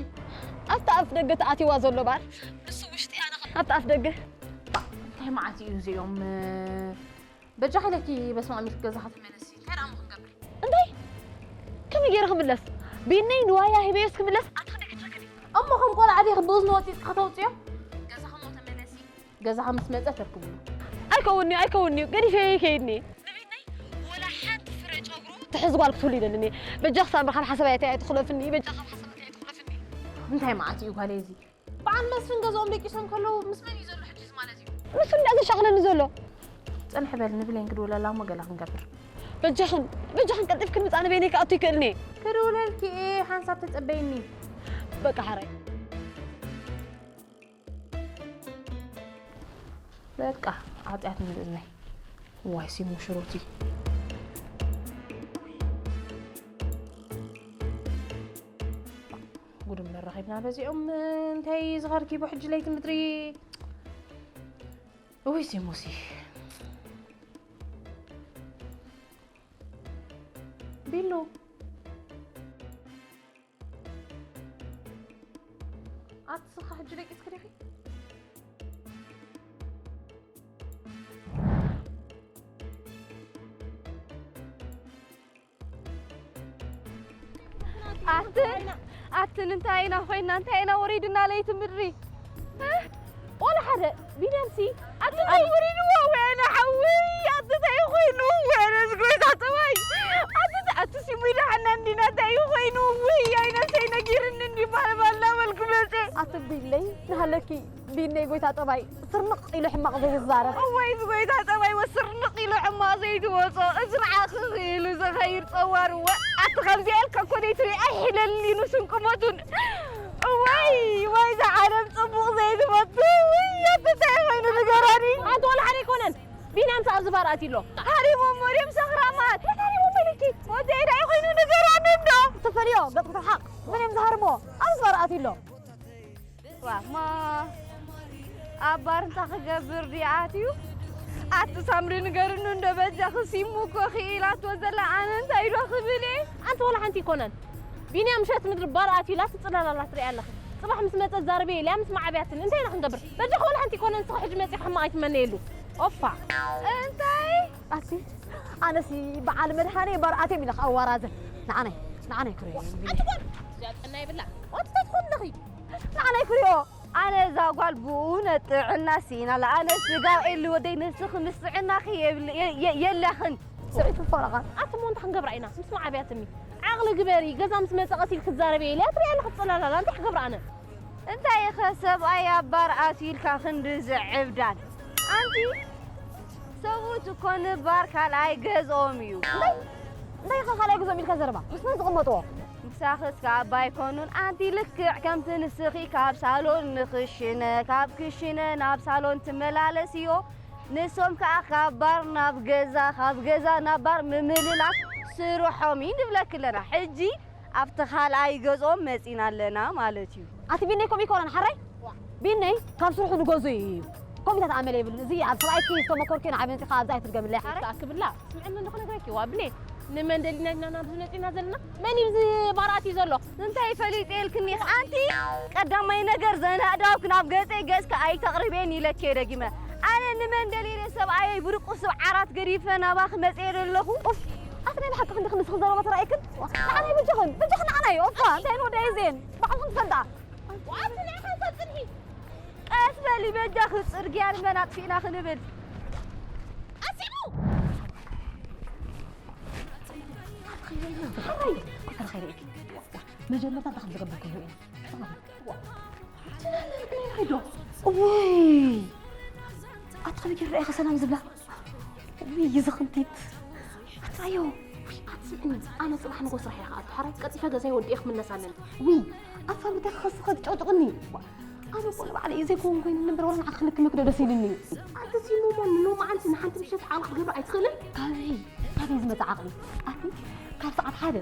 ኣብቲ ኣፍ ደገ ተኣትይዋ ዘሎ ባር። ንሱ ውሽጢ ኣነ ከ-፣ ኣብቲ ኣፍ ደገ። እንታይ መዓት እዩ እዚኦም? በጃኺ ኢለኪ በስመ ኣብ ኢልኪ ገዛኻ ተመለሲ። እንታይ ደኣ እሞ ክንገብር? እንታይ? ከመይ ገይረ ክምለስ? ቢነይ ንዋያ ሂበዮስ ክምለስ? ኣቲ ክንደይ ክትረክቢ? እሞ ከም ቆልዓ ዲኺ ብእዝኑ ወጢጥኪ ከተውፅዮ? ገዛኻ እሞ ተመለሲ። ገዛኻ ምስ መፀ ተርክብሉ። ኣይከውን'ዩ፣ ኣይከውን'ዩ። ገዲፈዮ ይከይድኒ። ንቢነይ ወላ ሓንቲ ፍረ ጨጉሩ ትሕዝ ጓል ክትህሉ ይደልን እየ። በጃኺ ሳምሪ ካብ ሓሳባይ ኣይትኽለፍኒ፣ በጃኺ ካብ ሓሳባይ ኣይትኽለፍኒ። እንታይ መዓት እዩ ጓለይ እዚ? በዓል መስፍን ገዝኦም ደቂሶም ከለዉ ምስ መን እዩ ዘሎ ሕጂ እዚ ማለት እዩ? ንሱ እንዳ ዘሻቕለኒ ዘሎ። ጽንሕ በል ንብሌን ክድውለላ እሞ ገለ ክንገብር። በጃኽን፣ በጃኽን ቀልጢፍክን ምጻ ንቤነይ ክኣቱ ይክእልኒ። ክድውለልኪ እየ፣ ሓንሳብ ተጸበይኒ። በቃ ሓራይ። በቃ ዓጢኣት ንርእዝነይ። ዋይ ሲሙ ሽሮቲ። ጉድ እምበር ረኺብና በዚኦም። እንታይ ዝኸርኪቦ ሕጂ ለይቲ ምድሪ። እውይ ሲሙሲ። ቢሉ። ኣቲ ስኻ ሕጂ ደቂስኪ ዲኺ? ኣትን ኣትን እንታይ ኢና ኮይና እንታይ ኢና ወሪድና ለይቲ ምድሪ። እ? ቆሎ ሓደ ቢንያምሲ ኣቲ እንታይ ወሪድዎ ወያነ ሓዊ ኣቲ እንታይ ኮይኑ ወያነ ዝጎይታ ጠባይ ኣቲ ኣቲ ሲሙ ይድሓና እንዲና እንታይ ኮይኑ ውይ ኣይነሰይ ነጊርኒ እንዲ ባህል ባላ በልኩ መፀ ኣቲ ቢለይ ንሃለኪ ቢነይ ጎይታ ጠባይ ስርንቕ ኢሉ ሕማቕ ዘይዛረብ። እዋይ እዚ ጎይታ ጠባይ ወስርንቕ ኢሉ ሕማቕ ዘይትወጾ፣ እዚ ንዓኺ ኢሉ ዝኸይድ ጸዋር እወ፣ ኣቲ ከምዚኣ ኢልካ እኮ ዘይትርኢ ኣይሕለልዩን ስንቁመቱን። እዋይ፣ ወይ እዛ ዓለም ጽቡቕ ዘይትፈቱ፣ ውይ፣ ኣቲ እንታይ ኮይኑ ንገራኒ። ኣንቲ ወላ ሓደ ኣይኮነን፣ ቢንያም ኣብዚ ባር ኣትዩ ኣሎ። ሃሪሞሞ ድዮም ሰኽራማት? መን ሃሪሞሞ ኢልኪ? ወደይ እንታይ ኮይኑ ንገራኒ እንዶ። ትፈልዮ፣ ገጽ ክትርሓቕ። መን እዮም ዝሃርሞ? ኣብዚ ባር ኣትዩ ኣሎ። ዋማ ኣብ ባር እንታይ ክገብር ድዩ ኣትዩ? ኣቲ ሳምሪ ንገርኒ እንዶ በጃኺ ሲሙ እኮ ክኢላቶ ዘላ ኣነ እንታይ ዶ ክብል እየ? ኣንቲ ወላ ሓንቲ ኣይኮነን። ቢንያም ምሸት ምድሪ ባር ኣትዩ ኢላ ትጽላላላ ትሪኣ ኣለኺ። ጽባሕ ምስ መጸ ዛረበ ኢልያ ምስ መዓብያትኒ እንታይ ኢና ክንገብር? በጃኺ ወላ ሓንቲ ኣይኮነን ንስኺ ሕጂ መጺኺ ሕማቕ ኣይትመነየሉ። ኦፋ። እንታይ? ኣቲ ኣነሲ በዓል መድሃኔ ባር ኣትዮም ኢለ ክኣዋራዘ። ንዓናይ ንዓናይ ክሪኦ። ኣቲ ጓል እዚኣ ጥዕና የብላ። ኣቲ እንታይ ትኾን ኣለኺ? ንዓናይ ክሪኦ። ኣነ እዛ ጓል ብእውነት ጥዕና ስኢናላ። ኣነ ስጋ ኤሊ ወደይ ንስኺ ምስ ጥዕናኺ የብል-፣ የ-፣ የ-፣ የለኽን። ስዒቱ ፈረቓ። ኣቲ እሞ እንታይ ክንገብራ ኢና? ምስ መዓብያትኒ። ዓቕሊ ግበሪ፣ ገዛ ምስ መጸ ቀስ ኢልኪ ትዛረቢ ኢለ ትሪኣ ኣለኺ ትጸላላላ። እንታይ ክገብር ኣነ? እንታይ ኢኸ ሰብኣይ ኣብ ባር ኣትዩ ኢልካ ክንዲ ዝዕብዳን? ኣንቲ ሰብኡት እኮ ንባር ካልኣይ ገዝኦም እዩ። እንታይ ኢኻ ካልኣይ ገዝኦም ኢልካ ዘረባ? ምስ መን ዝቕመጥዎ? ምሳኺ እስከ ኣባ ኣይኮኑን? ኣንቲ ልክዕ ከምቲ ንስኺ ካብ ሳሎን ንክሽነ፣ ካብ ክሽነ ናብ ሳሎን ትመላለስዮ፣ ንሶም ከኣ ካብ ባር ናብ ገዛ፣ ካብ ገዛ ናብ ባር ምምልላስ ስርሖም እዩ ንብለኪ ኣለና። ሕጂ ኣብቲ ካልኣይ ገዝኦም መጺና ኣለና ማለት እዩ። ኣቲ ቢነይ ከምኡ ኣይኮነን ሓራይ? ቢነይ ካብ ስርሑ ንገዝኡ እዩ። ከምኡታት ኣመል የብሉን። እዚ ኣብ ሰብኣይኪ ዝተመኮርኪ ንዓይ መጺኻ ኣብዛ ኣይትድገምለይ ሓራይ። ተኣክብላ። ስምዕኒ እንዶ ክነግረኪ፣ ዋ ብሌ፣ ንመን ደሊና ኢና ናብዚ መጺና ዘለና? መን እዩ እዚ ባር ኣትዩ ዘሎ? እንታይ ፈሊጠ ኢልክኒ? ኣንቲ ቀዳማይ ነገር ዘናእዳውክ ናብ ገጸይ ገጽካ ኣይተቕርቤን ኢለኪ እየ ደጊመ። ኣነ ንመን ደሊለ ሰብኣየይ ብርቁ ስብ ዓራት ገዲፈ ናባኺ መጽየ ዘለኹ? ኡፍ፣ ኣቲ ናይ ብሓቂ ክንድኺ ንስኺ ዘረባ ተራእየክን? ንዓናይ በጃኽን፣ በጃኽን ንዓናይ። ኦፋ፣ እንታይ ንወዳየ ዜን? ባዕልኽን ትፈልጣ። ዋት ናይ ሓንሳብ ጽንሒ። ቀስ በሊ በጃኺ፣ ጽርግያ ንመን ኣጥፊእና ክንብል። ኣሲቡ! ሓራይ፣ ኮተረ ኸይረ ኢኪ። መጀመርታ እንታይ ከም ዝገብር ክህሉ ኢና። ዶ? ውይ! ኣቲ ከመይ ገይሩ ረኣኻ ሰላም ዝብላ? ውይ፣ ይዝኽንቲት። ኣትራዮ። ውይ፣ ኣቲ ስምዕኒ፣ ኣነ ጽባሕ ንጎ ስራሕ እየ ክኣቱ። ሓራይ ቀልጢፈ ገዛይ ወዲኤ ክምለስ ኣለኒ። ውይ፣ ኣቲ ሳምሪ እንታይ ክኸስኸ ትጨውጭቕኒ? ዋ፣ ኣነ እኮ ንባዕለይ ዘይከውን ኮይኑ እምበር ዋላ ንዓኺ ክንክመክ ዶ ደስ ኢሉኒ? ኣቲ ሲሙ እሞ ንሎማዓንቲ ንሓንቲ ምሸት ዓቕሊ ክትገብር ኣይትኽእልን? ካበይ? ካበይ ዝመጽእ ዓቕሊ? ኣቲ ካብ ሰዓት ሓደ፣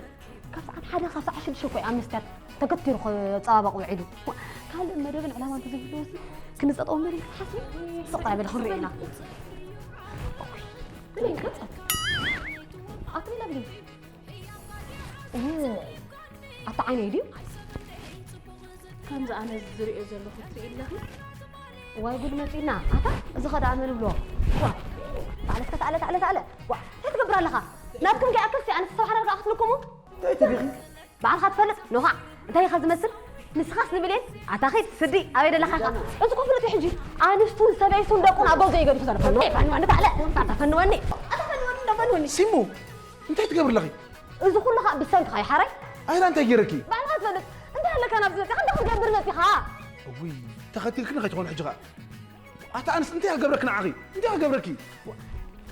ካብ ሰዓት ሓደ ካብ ሰዓት ሽዱሽተ እኮ እየ ኣብ መስትያት ተገቲሩ ክጸባበቕ ውዒሉ። ካልእ መደብን ዕላማን ተዘይህልዎ ክንጸጠው መሪ ሓስብ ስቕ ጥራይ በል ክንርኢ ኢና። ኣትሪላ ብሊ። ኣታ ዓይነይ ድዩ? ከምዚ ኣነ ዝሪኦ ዘለኹ ትርኢ ኣለኺ? ዋይ ጉድ መጺና። ኣታ እዚ ኸ ደኣ መን ብሎ? ዋ፣ ታዕለ እስከ ታዕለ፣ ታዕለ፣ ታዕለ። ዋ፣ እንታይ ትገብር ኣለኻ? ናትኩም ከይኣክልሲ ኣነ ዝተሰብሓና ርግኣ ክትልኩሙ? እንታይ ትብኺ? ባዕልኻ ትፈልጥ ኖኻዕ። እንታይ ኢኻ ዝመስል? ንስኻስ ንብሌን ኣታ ኺድ ስዲ ኣበይ ደለኻ ኢኻ? እዚ ኮፍለቱ ሕጂ ኣንስቱን ሰበይቱን ደቁን ኣብ ጎጆ ይገዲፉ ዘሎ። ፈንወኒ፣ ፈንወኒ ታዕለ፣ ኣታ ፈንወኒ። ኣታ ፈንወኒ፣ እንዳ ፈንወኒ። ሲሙ፣ እንታይ ትገብሪ ኣለኺ? እዚ ኩሉ ኸኣ ብሰንክኻ እዩ ሓራይ። ኣይና እንታይ ገይረኪ? ባዕልኻ ትፈልጥ። እንታይ ኣለካ ናብዚ መጺኻ? እንታይ ክትገብር መጺኻ? እውይ፣ ተኸቲልክኒ ከይትኾኑ ሕጂ ኸኣ። ኣታ ኣንስ እንታይ ክገብረኪ ንዓኺ? እንታይ ክገብረኪ?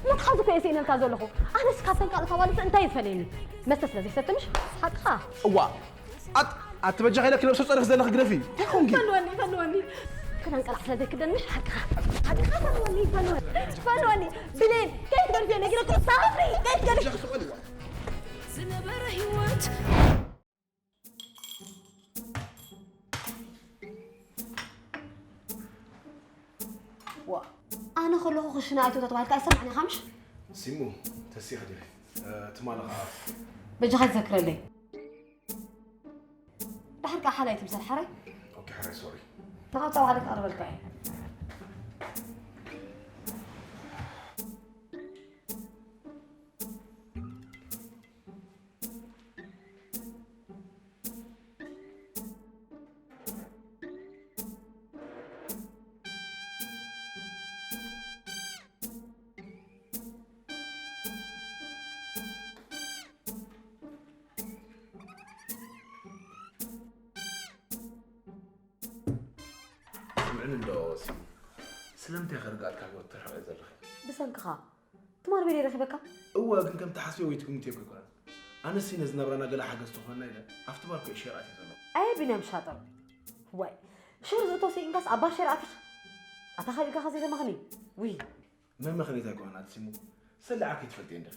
ምትሓዝ እኮ እየ ስኢነልካ ዘለኹ። ኣነስ ካብተን ካልኦት ኣዋልድ እንታይ ይፈልየኒ? መስተ ስለ ዘይሰቲ ምሽ? ሓቅኻ። እዋ፣ ኣት-፣ ኣቲ በጃኺ ኢለኪ ነብሰ ጾር ዘለኺ ግደፊ። እንታይ ኮንኪ? ፈንወኒ፣ ፈንወኒ። ክዳን ቀላዕ ስለ ዘይክደን ምሽ? ሓቅኻ። ሓቅኻ ፈንወኒ፣ ፈንወኒ። ፈንወኒ። ብሌን፣ ከይትገድፍዮ ነጊረኪ፣ ሳፍሪ፣ ከይትገድፍ-፣ በጃኺ ስቕ በሊ፣ እዋ። ዝነበረ ህይወት ዋ፣ ኣነ ከለኹ ክሽነ ኣይተውታ ተባሂልካ ኣይሰማዕን ኢኻ ምሽ? ሲሙ፣ ተሲኺ ዲኺ? እ፣ ትማሊ ኸዓ በጃኻ ትዘክረለይ። ድሓር ከኣ ሓላይ ትምሰል ሓራይ። ኦኬ፣ ሓራይ፣ ሶሪ። ተቓጻ ባዕልካ ቀርበልካ እየ። ስምዕኒ እንዶ ሲሙ፣ ስለምንታይ ከ ርግኣትካ ህይወት ትርሕቕ ዘለኺ? ብሰንክኻ። ትማል በይነይ ረኺበካ? እወ፣ ግን ከም ትሓስብዮ ወይ ትግምትዮ ኣይኮነን። ኣነሲ ነዚ ናብራና ገለ ሓገዝ ትኾነና ኢለ ኣብቲ ባር ኮ ሸር ኣትየ ዘለኹ። ኣየ ቢንያም ሻጥር። ዋይ፣ ሸር ዝእቶ ስኢንካስ ኣብ ባር ሸር ኣቲኻ? ኣታ ካብ ኢድካ ከ ዘይተመኽኒ? ውይ። መመኽነይታ ኣይኮነን ኣቲ ሲሙ። ሰሊዓ ከይትፈልጥዮ እንዲኺ።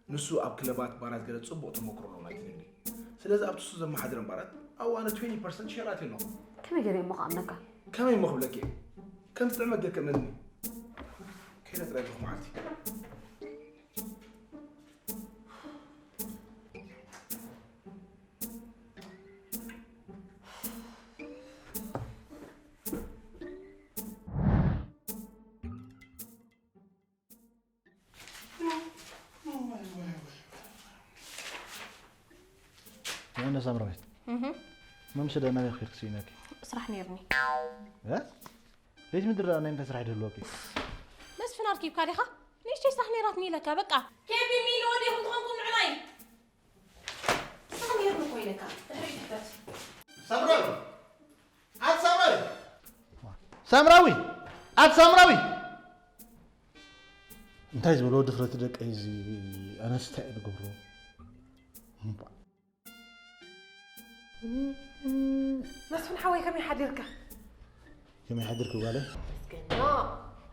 ንሱ ኣብ ክለባት፣ ባራት ገለ ጽቡቕ ተመክሮ ኣለዎ ናይቲ ንግዲ። ስለዚ ኣብቲ ንሱ ዘመሓድረን ባራት፣ ኣብኡ ኣነ ትዌንቲ ፐርሰንት ሸር ኣትየ ኣለኹ። ከመይ ገይረ እሞ ክኣምነካ? ከመይ እሞ ክብለኪ እየ? ከም ዝጥዕመ ጌርኪ እመንኒ። ከይደ ጥራይ ኣለኹ መዓልቲ። የሆነ ሳምራዊት፣ እህ፣ መምሸ ደህና ቤት ኬድክ ስኢነኪ? ስራሕ ነይርኒ። እ? ለይቲ ምድሪ ደኣ ናይ ምንታይ ስራሕ ይደልወኪ? መስፍን ኣርኪብካ ዲኻ? ንእሽተይ ስራሕ ነይራትኒ ኢለካ፣ በቃ። ኬቢ ሚሊ ወዲኹም ትኾንኩም ንዕማይ። ስራሕ ነይርኒ እኮ ኢለካ፣ ድሕሪ ትሕተት። ሳምራዊ! ኣት ሳምራዊ! ሳምራዊ! ኣት ሳምራዊ! እንታይ ዝበሎ ድፍረት ደቀይ እዚ፣ ኣነስ እንታይ እየ ዝገብሮ? እምባ። መስፍን ሓወይ ከመይ ሓዲርካ? ከመይ ሓዲርኪ ጓለይ? መስገና።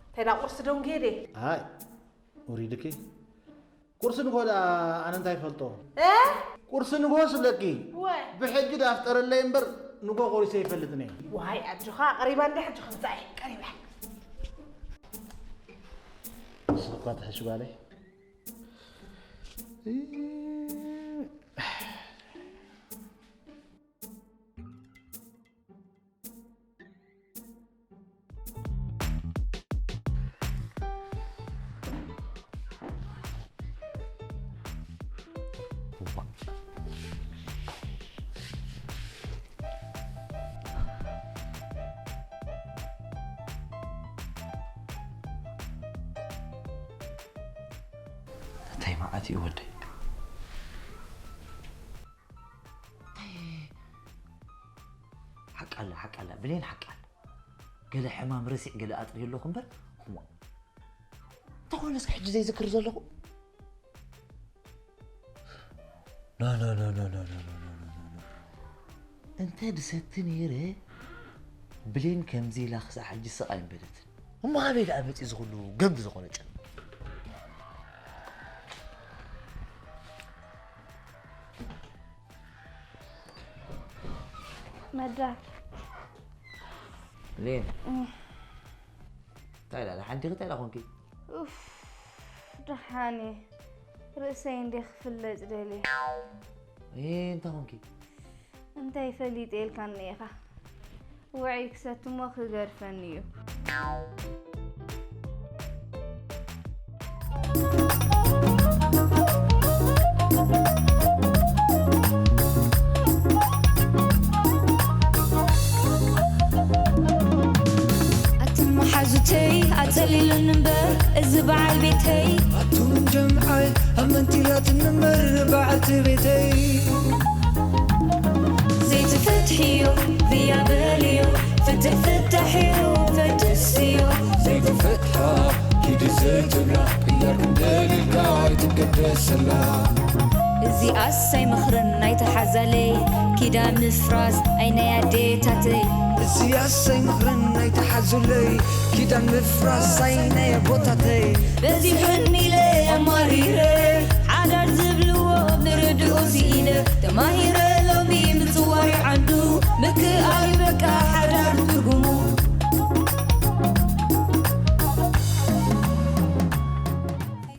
እንታይ ደኣ ቁርሲ ደንጉየ ድየ? ኣይ፣ ውሪድኪ። ቁርሲ ንግሆ ደኣ ኣነ እንታይ ይፈልጦ? እ? ቁርሲ ንግሆ ስብለኪ። ወ። ብሕጂ ደኣ ኣፍጠረለይ እምበር ንግሆ ቆሪሰ ይፈልጥን እየ። ዋይ ኣጆኻ፣ ቀሪባ እንደ ሕጂ ከምጻእ እየ፣ ቀሪባ። ንስኺ እኳ ትሕሺ ጓለይ። እንታይ መዓት እዩ ወደይ? እንታይ? ሓቃላ፣ ሓቃላ፣ ብሌን ሓቃላ። ገለ ሕማም ረሲዕ ገለ ኣጥርዩ ኣለኹ እምበር፣ እሞ። እንተኾነ እስከ ሕጂ ዘይዝክር ዘለኹ? ኖ፣ ኖ፣ ኖ። እንተ ድሰቲ ነይረ፣ ብሌን ከምዚ ኢላ ክሳዕ ሕጂ ስቕ ኣይምበለትን። እሞ ኣበይ ደኣ መጺኡ ዝኹሉ ገምቢ ዝኾነ ጨና? መድራክ ሌን እንታይ ኢላ ሓንቲ እንታይ ኢላ ኮንኪ? ኡፍ ደሓን እየ። ርእሰይ እንደ ክፍለጥ ደልየ። እ እንታይ ኮንኪ? እንታይ ፈሊጠ ኢልካኒ ኢኻ? ውዑይ ክሰቲ እሞ ክገርፈኒ እዩ። ኣቱም መሓዙተይ ኣጸሊሉኒ እምበር እዚ በዓል ቤተይ። ኣቱም ጀምዓይ ኣመንቲላትኒ እምበር በዓልቲ ቤተይ። ዘይትፍትሕዮ ብያ በልዮ ፍትሕ ፍታሕዮ ፈትስዮ። ዘይትፍትሓ ኪዲ ዘይትብላ ቅያር ክንደልልካ ኣይትገደሰላ። እዚኣስ ኣይመኽርን ናይታ ሓዛለይ ኪዳን ምፍራስ ኣይ ናይ ኣዴታተይ። እዚኣስ ኣይመኽርን ናይታ ሓዙለይ ኪዳን ምፍራስ ኣይ ናይ ኣቦታተይ። በዚሑኒ ኢለ ኣማሪረ ሓዳር ዝብልዎ ብርድኡ ስኢነ ተማሂረ